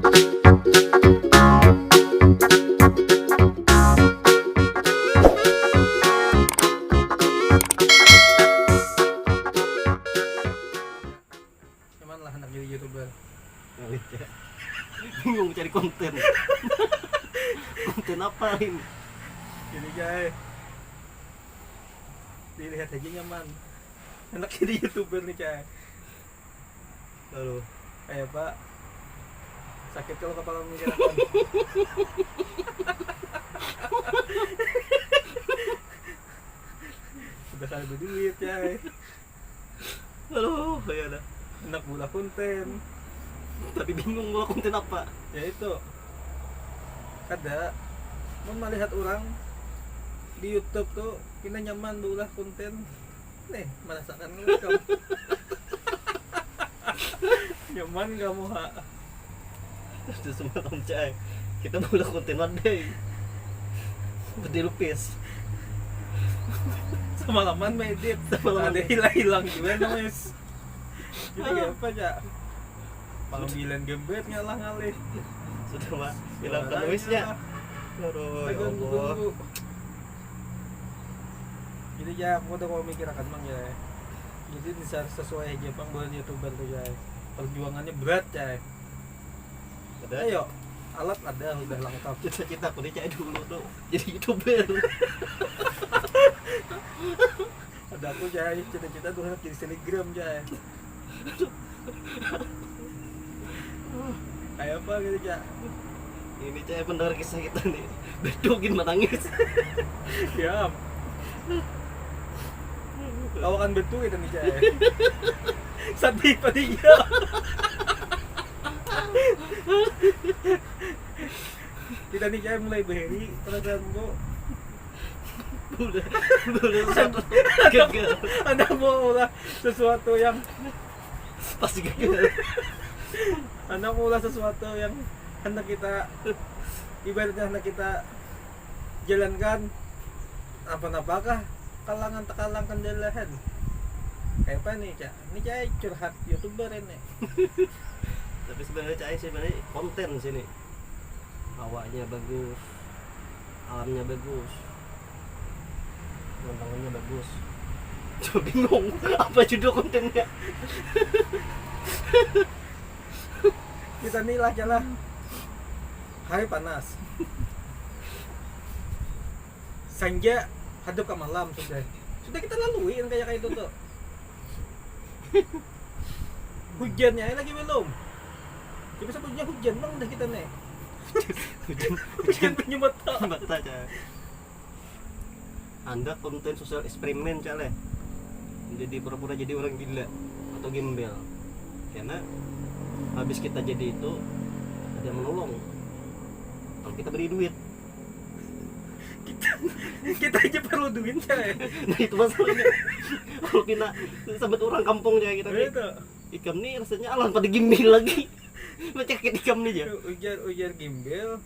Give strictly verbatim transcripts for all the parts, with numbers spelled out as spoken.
Nyaman lah anak jadi youtuber. Bingung cari konten. Konten apa ini? Jadi guys, dilihat aja nyaman. Anak jadi youtuber nih, cai. Lalu, kayak apa? Sakit kalau kepala memikirkan. Sudah kali berduit, cai. Aduh, ya dah. Anak bola konten. Tapi bingung bola konten apa. Ya itu. Kada. Mau melihat orang di YouTube tuh, kita nyaman bola konten. Nih, merasakan kamu. Nyaman kamu, ha? Itu semalam, cai. Kita bola konten wadai. Peti lupis. Semalaman main edit. Semalaman. Ada hilang-hilang juga, noise. Jadi apa, cak? Panggilan gembet ngalah ngalih. Sudah, Mak. Hilang noise-nya. Aduh, ya Allah. Jadi ya, aku udah mau mikir akan mang ya. Jadi bisa sesuai aja pang buat youtuber tuh ya. Perjuangannya berat ya. Ayo, alat ada udah lengkap. Cita-cita aku nih cai dulu tuh jadi youtuber. Ada aku ya cita-cita tuh jadi selebgram ya. Kayak apa gitu, Cak? Ini, Cak, mendengar kisah kita nih. Betul gin menangis. Ya. Kawakan betul kita nih, Cak. Sedih pada iya. Kita nih, Cak, mulai beri perasaan kok. Udah, udah satu gagal. Ada mau ulah sesuatu yang pasti gagal. Anak mula sesuatu yang hendak kita, ibaratnya hendak kita jalankan, apa-apakah kalangan tekalang kendalahan. Kayak apa nih, Cak? Ini, Cak, curhat youtuber ini. Tapi sebenarnya, Cak, sebenarnya konten sini. Awaknya bagus, alamnya bagus, pemandangannya bagus. Cuma bingung apa judul kontennya. Kita nih lah jalan. Hari panas. Sanja hadap ke malam sudah. Sudah kita lalui yang kayak kayak itu tuh. Hujannya lagi belum. Tapi sebetulnya hujan bang dah kita nih. Hujan, hujan penyemata. Mata, Cak. Anda konten sosial eksperimen, Cak, leh. Jadi pura-pura jadi orang gila atau gembel. Karena habis kita jadi itu, ada yang menolong. Kalau kita beri duit. Kita, kita aja perlu duit, Cak. Nah, itu masalahnya. Kalau kita sampai orang kampung, Cak, kita nih. Itu. Ikam nih rasanya alam pada gembel lagi. Macam ikam nih, Cak. Ujar, ujar gembel.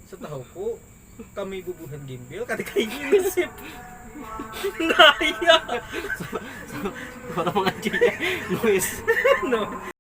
Setahuku, kami bubuhan gembel kada kayak gini sih. Nah, iya. Sama, sama, sama orang mengaji ya. Noise. No.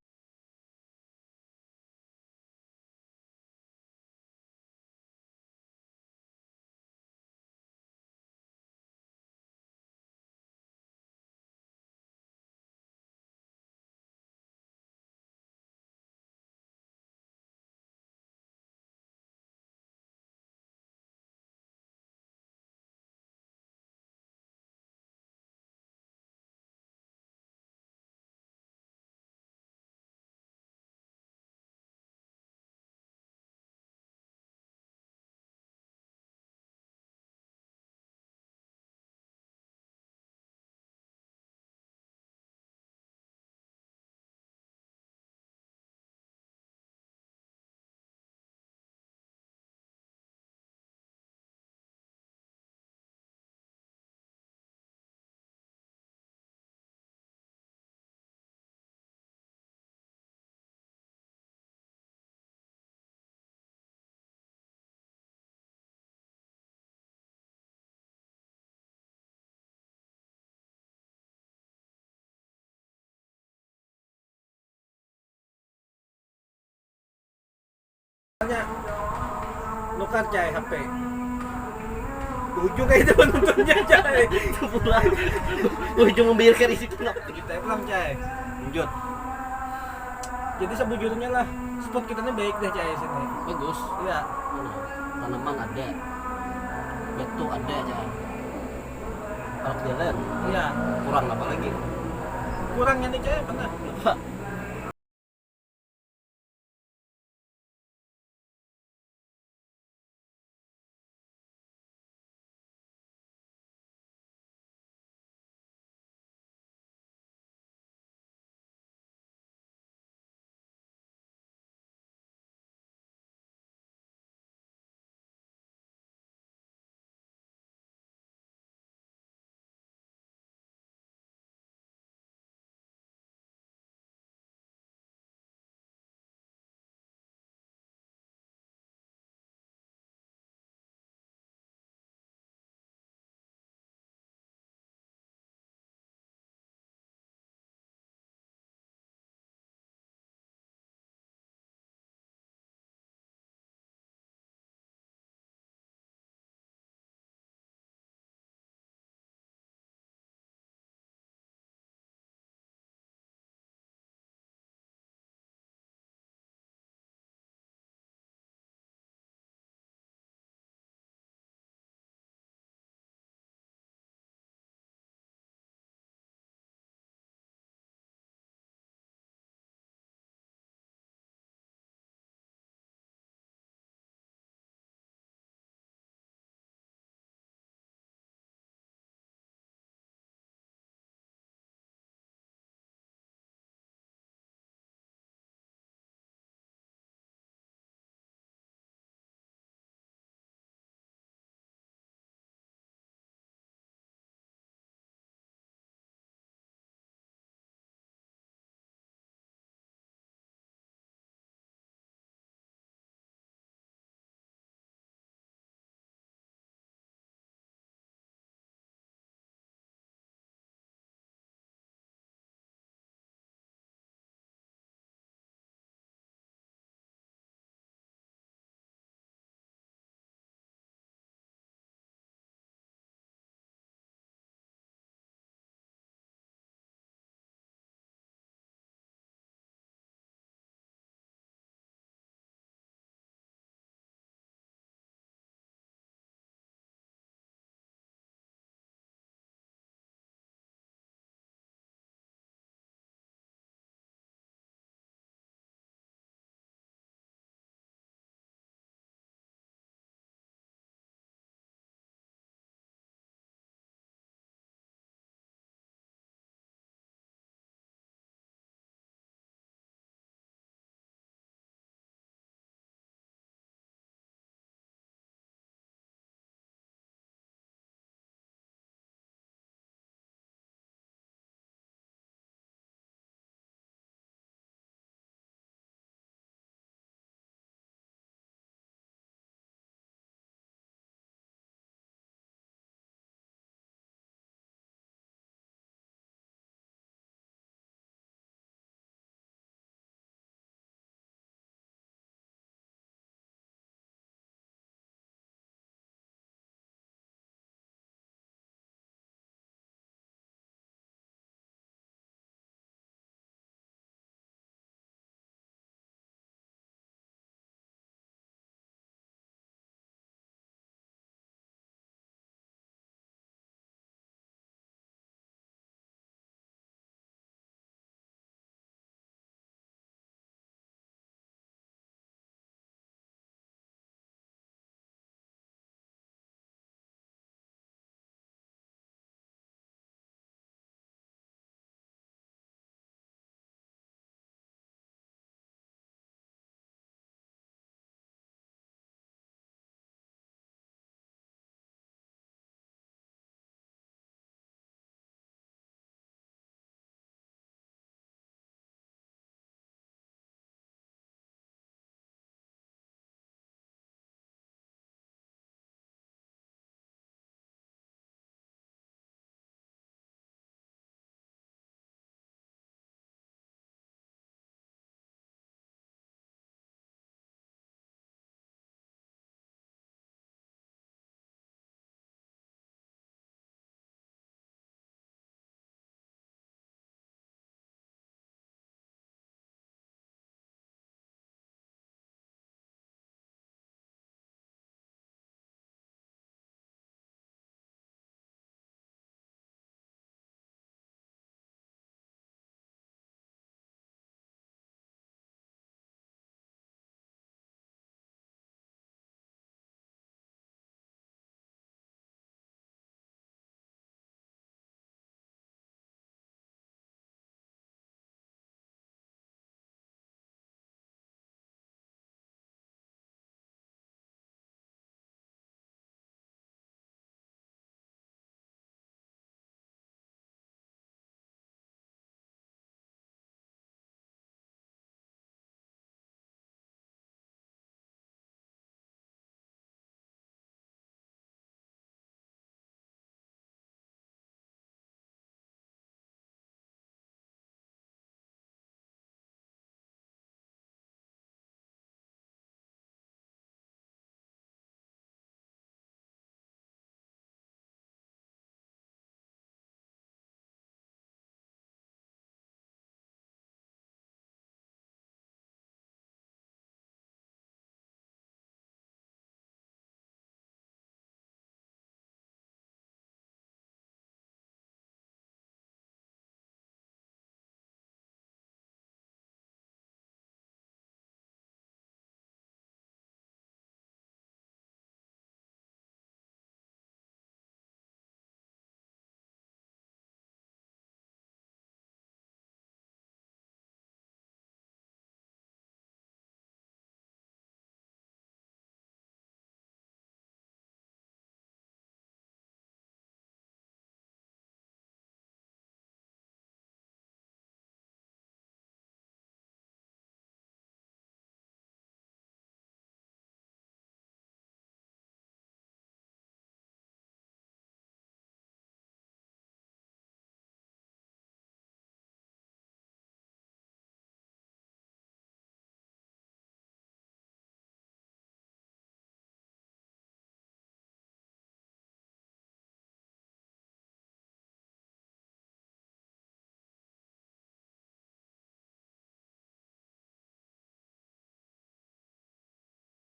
Nukar cai H P. Ujung kayak itu penontonnya cai. Pulang. Ujung membayar ke isi pulang. Kita pulang cai. Lanjut. Jadi sebujurnya lah spot kita ini baik deh cai sini. Bagus. Iya. Tanaman ada. Batu ada aja. Kalau jalan Iya. Kurang apa lagi? Kurangnya nih cai mana? Lupa.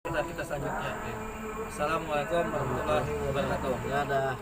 Kita, kita selanjutnya. Assalamualaikum warahmatullahi wabarakatuh. Dadah.